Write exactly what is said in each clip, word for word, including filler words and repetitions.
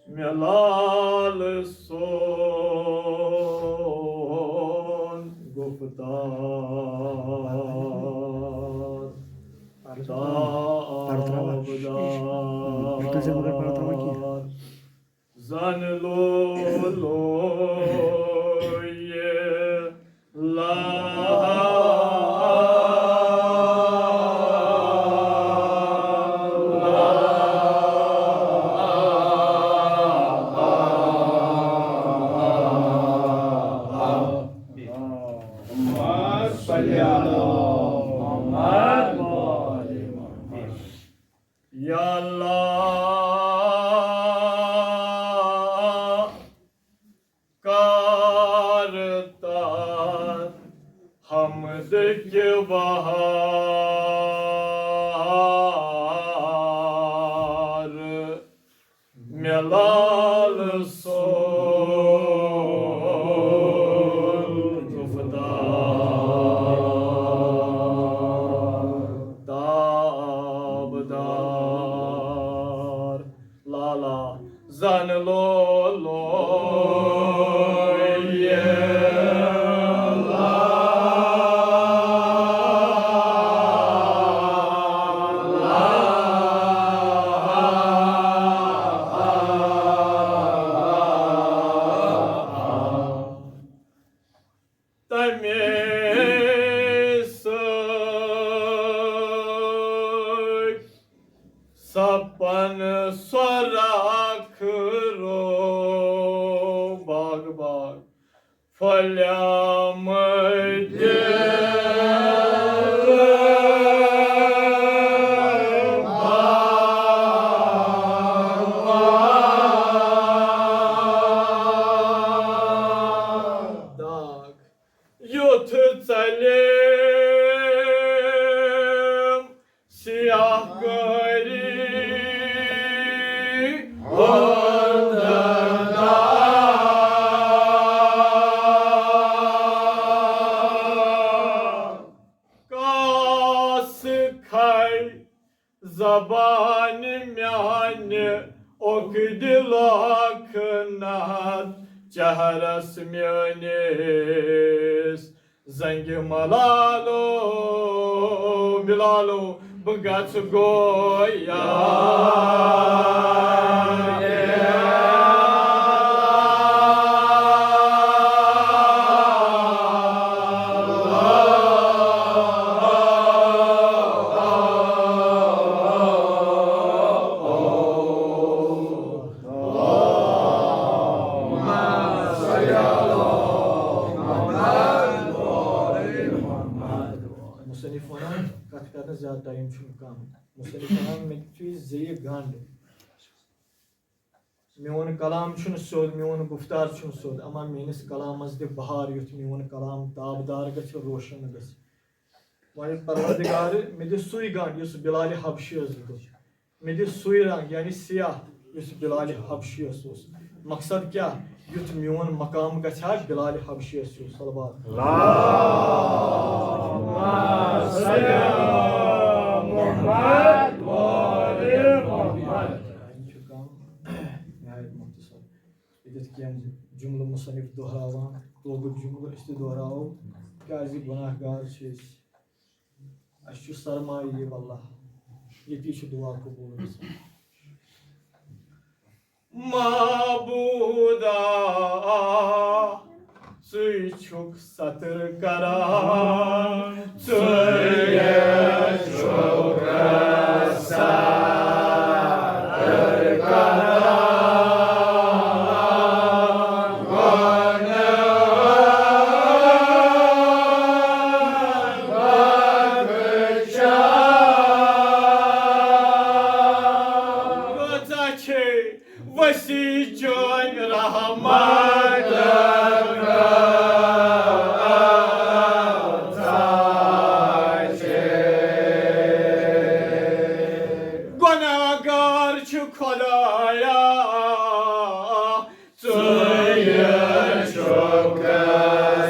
مےٚ لال سون گفتار۔ پردٕ ترٛاوان۔ پردٕ ترٛاوان۔ تابدار۔ یہِ کُس زبر پردٕ ترٛاوان کینٛہہ؟ زن لولو یہ لا یا اللہ، کار تار حمد کے بہار، ملال سو گفتار۔ تابدار لالا زن لولو یہ لا تمے سۭتۍ سپن سۄرخ رو باغ باغ پھلیمٕتۍ۔ داغ یُتھ ژلیم سیاہ کٲری ہُنٛد داغ۔ کاس کھے زبانہِ میانہِ اوٚکھٕ دِلُک ناد چہرس میٲنِس زنگہِ ملالو بلالو بہٕ گژھٕ گویا۔ مصنف ونان، کتھ کرنس زیادٕ ٹایم چھُنہٕ کم۔ مصنف ونان، مےٚ تہِ چھُ یہِ زیٚیہِ گنڈ۔ میون کلام چھُنہٕ سیوٚد، میون گفتار چھُنہٕ سیوٚد، اما میٲنِس کلامس دِ بہار، یُتھ میون کلام تابدار گژھِ، روشن گژھِ۔ وۄنۍ پروردگار، مےٚ دِ سُے گنڈ، یُس بلال حبشی یس دیُت۔ مےٚ دِ سُے رنگ، یعنی سیاہ، یُس بلال حبشی یس اوس۔ مقصد کیٛاہ؟ یُتھ میون مقام گژھِ ہا بلال حبشی یس ہیوٗ۔ صلوات۔ اللہم صل علی محمد و آل محمد۔ وۄنۍ چھُ کم، نہایت مختصر۔ ییٚتٮ۪تھ کینٛہہ جملہٕ مصنف دۄہراوان، توبُک جملہٕ أسۍ تہِ دۄہراوو، کیٛازِ گۄناہ گار چھِ أسۍ۔ اَسہِ چھُ سرمایہِ یہِ واللہ، ییٚتی چھُ دُعا قبوٗل گژھان۔ معبوٗدا، ژٕے چھُکھ ستر کران، ژٕے چھُکھ ستر کران۔ کۭژاہ چھے وسیع چٲنۍ رحمت۔ گۄناہگار چھُ خدایا، ژٕے چھُکھ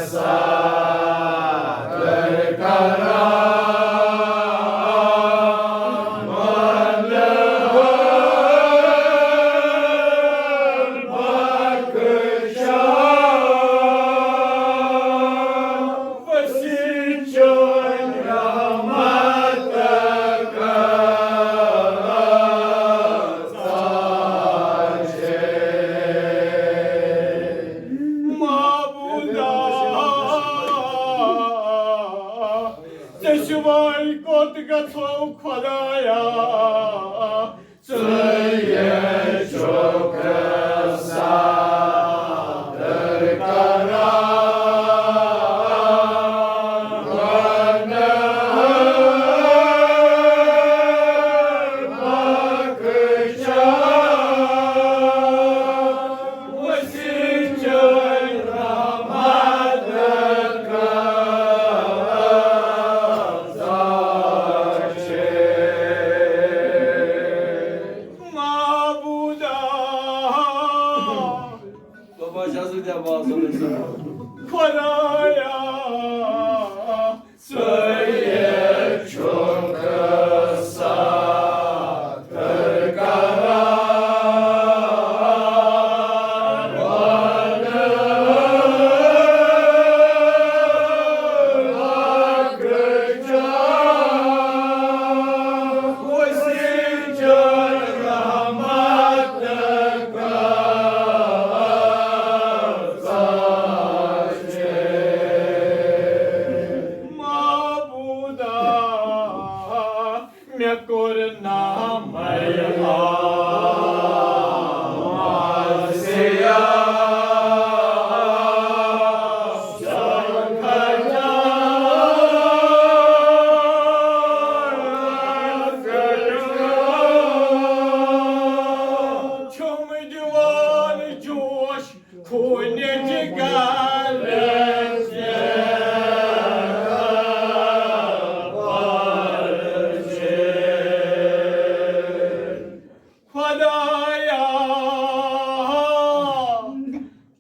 ستر کران۔ ژٕ یے چھُکھ ستر کران۔ معبودا۔ بابا شاہ صٲب دِ آواز، صلی اللہ علیہ وسلم۔ خدایا، ژٕ یے چھُکھ ستر کران۔ معبودا، مےٚ کوٚر نامَے آسیا۔ چھُم دِوان جوش خوٗنہِ جِگرَس خدایا،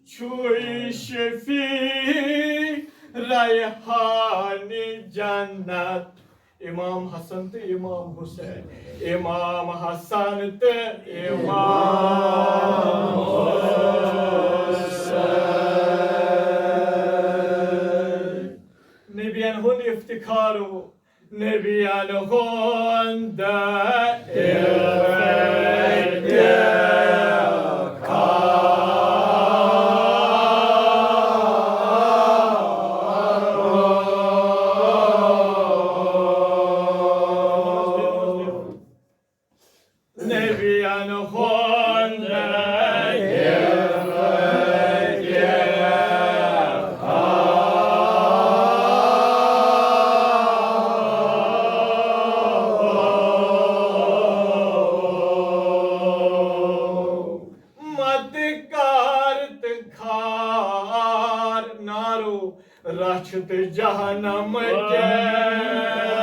چھُے شفیع ریحان جنت۔ امام حسن تہٕ امام حسین۔ امام حسن تہٕ امام حسین۔ نبین ہُنٛد افتخار و نبیان ہُنٛد افتخار۔ نبیان ہُنٛد افتخار۔ مت کر تہٕ کھار نارو رچھ تہٕ جہنم کہِ۔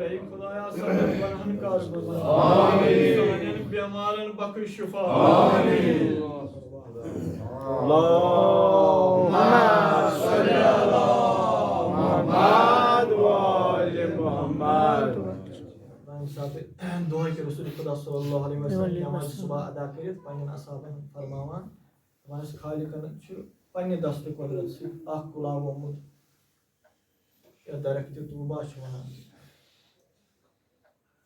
اے خدایا، سانٮ۪ن گۄناہن کر گُزر۔ آمین۔ سانٮ۪ن بٮ۪مارن بخش شفا۔ آمین۔ اللہم صل علی محمد و آل محمد۔ ییٚمہِ ساتہٕ دۄہے کہِ رسول خدا صلی اللہ علیہ وسلم نماز صبح ادا کٔرِتھ پننٮ۪ن اصحابن فرماوان، دپان ٲسۍ، خالقن چھُ پننہِ دستہٕ قۄدرت سۭتۍ اکھ گۄلاب ووٚمُت، یتھ درخت طوبہ چھِ ونان،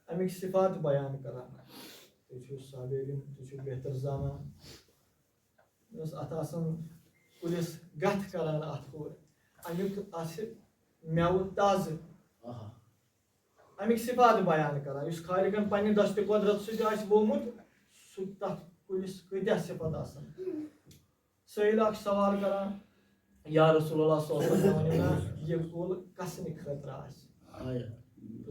امیِکۍ صفات بیان کران۔ تُہۍ چھِو صابرین، تُہۍ چھِو بہتر زانان۔ یۄس اتھ آسان کُلِس گتھ کران اتھ کھوٚر، امیُک آسہِ مٮ۪وٕ تازٕ۔ آہا۔ امیُک صفات بیان کران، یُس خالقن پننہِ دستِ قۄدرت سۭتۍ آسہِ ووٚمُت، سُہ تتھ کُلِس کۭتیاہ صفت آسان۔ سٲیِل اکھ سوال کران، یا رسول اللہ صلی اللہ علیہ وسلم، مےٚ ؤنِو نا، یہِ کُل کسنہِ خٲطرٕ آسہِ؟ آیا۔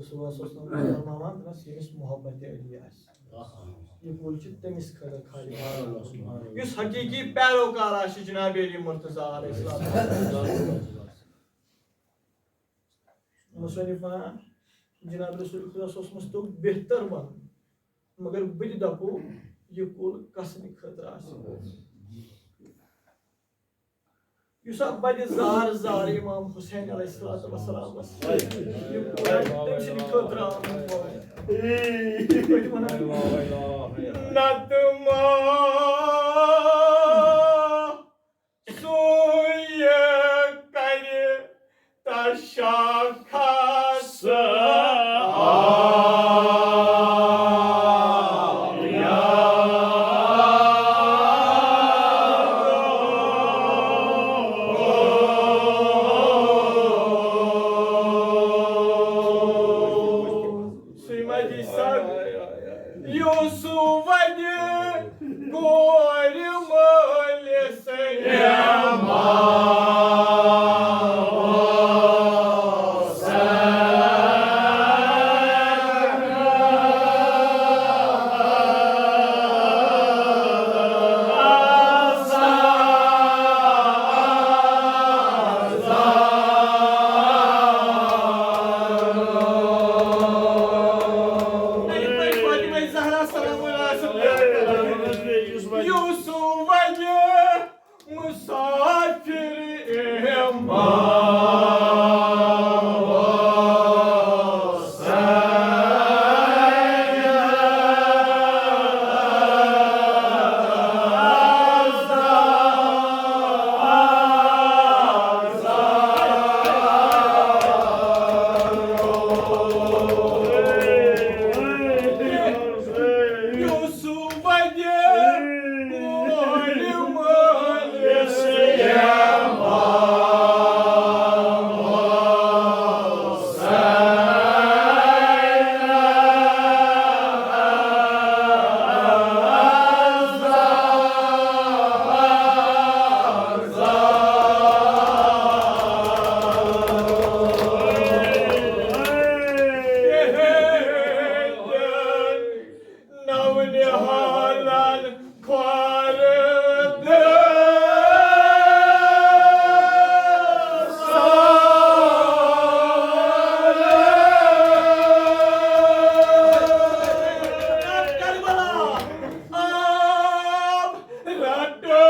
رسول اللہ صلی اللہ علیہ وسلم فرماوان، دوٚپنس، ییٚمِس محبت علی آسہِ۔ آہا۔ یہِ کُل چھُ تٔمِس خٲطرٕ خالق۔ سبحان اللہ، سبحان اللہ۔ یُس حقیقی پیروکار آسہِ جناب علی مرتضیٰ علیہ السلام۔ مصنف ونان، جناب رسول خدا صلی اللہ علیہ وسلمس توٚگ بہتر ونُن، مگر بہٕ تہِ دپو، یہِ کُل کسنہِ خٲطرٕ آسہِ۔ یُس اکھ بدِ زار زار امام حسین علیہ الصلوۃ والسلامس، یہِ کُل آسہِ تٔمۍ سٕنٛدِ خٲطرٕ آمُت۔ یِتھ پٲٹھۍ ونان، نتہٕ ما سُے کرِ تشخص آریا۔ نونہالن کھۄر دِ۔ کربلا، آب رٹو۔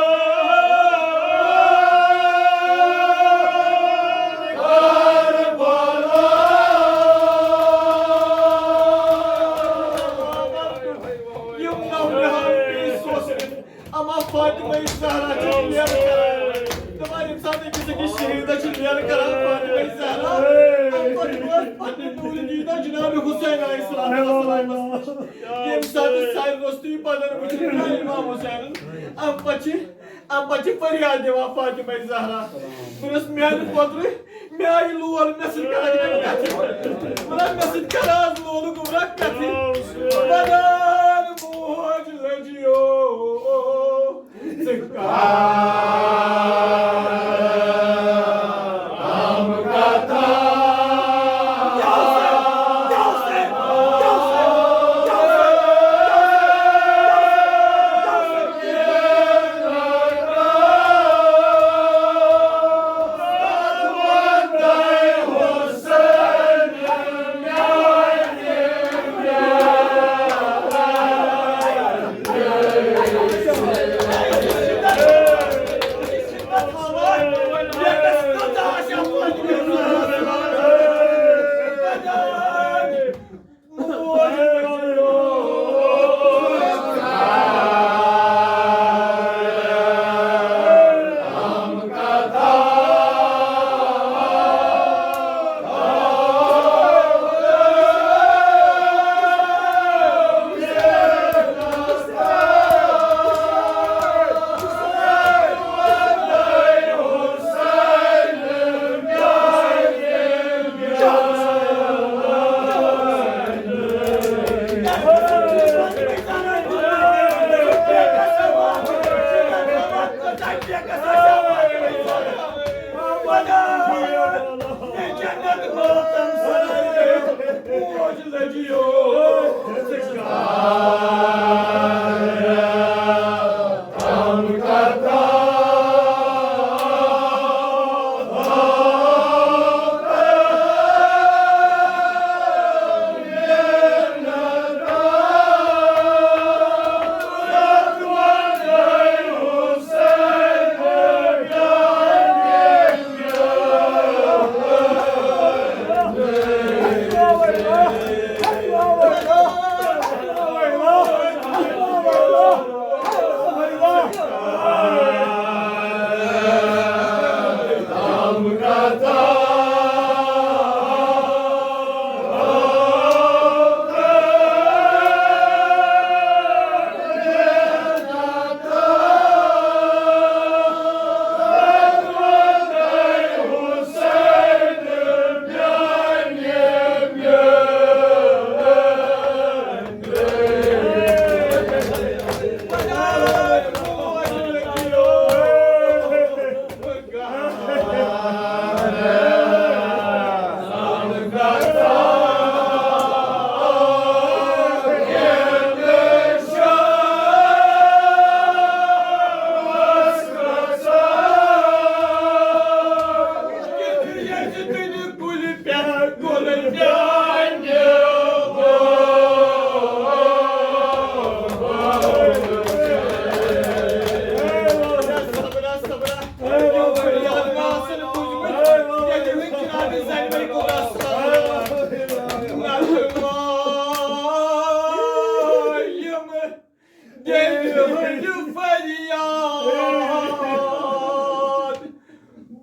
یِم نوجوان پیش سوزنہٕ اما فاطمہ زہرا چھِ clear کران۔ دَپان ییٚمہِ ساتہٕ أکِس أکِس شہیٖدس چھِ clear کران فاطمہ زہرا، اَمہِ پتہٕ وٲژ پننہِ نوٗرِ دیٖدہ جناب حسین علیہ السلام والسلامس نِش۔ ییٚمہِ ساتہٕ سارِ روٚستُے بدن وٕچھِ امام حسینن، اَمہِ پتہٕ چھِ، اَمہِ پتہٕ چھِ فریاد دِوان فاطمہ زہرا۔ دوٚپنس میانہِ پۄترٕ، مےٚ آیہِ لول، مےٚ سۭتۍ کرکھ نا کتھٕ۔ وَنان مےٚ سۭتۍ کر آز لولُک وَنان کتھٕ۔ وَنان موج لٔجیو ژٕ کر کم کتھا۔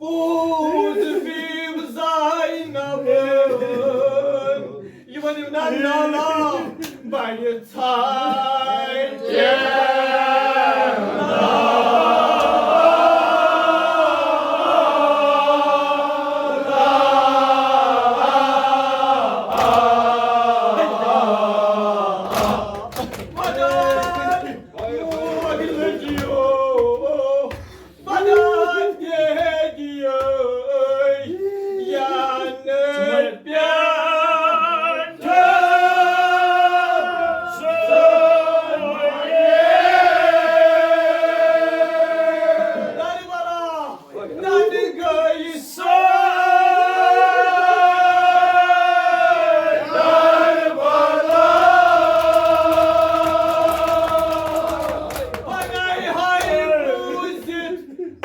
موٗد بیٖو زینب۔ یِمن یِم نا نالا بڑِ ژھایہِ۔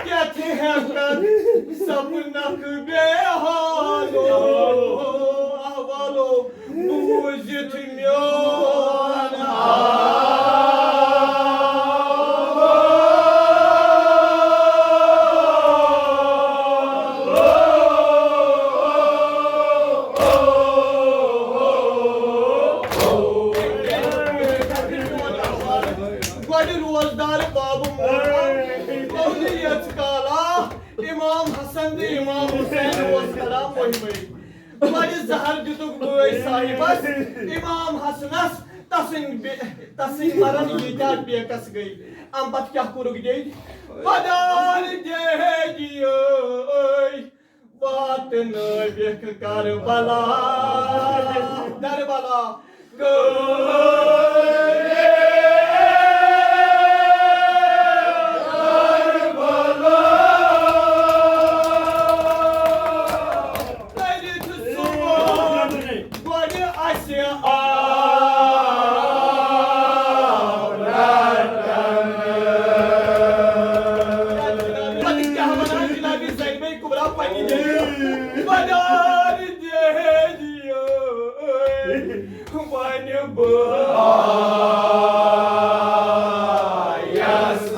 کیٛاہ تہِ ہٮ۪کَن سپنکھ بے حالو احوالو بوٗزِتھ میون حال۔ گۄڈٕ روزدار بابہٕ مول، مولوی یژ کالا امام حسن تہٕ امام حسین اوس کران مٔہۍ مٔہۍ۔ گۄڈٕ زہر دِتُکھ بٲے صاحبس امام حسنس، تسٕنٛدۍ بے-، تسٕنٛدۍ مرن ییٖتیٛاہ بیکس گٔے۔ امہِ پتہٕ کیٛاہ کوٚرُکھ ڈیڈِ؟ بدار ڈیڈیے۔ واتنٲوِکھ کربلا۔ دربلا۔ کٔرِتھ سون گۄڈٕ اَسہِ آو۔ پتہٕ کیٛاہ وَنان جنابِ زینبِ کبریٰ پننہِ جایہِ؟ بدار دہلی وَنہِ بہٕ آیس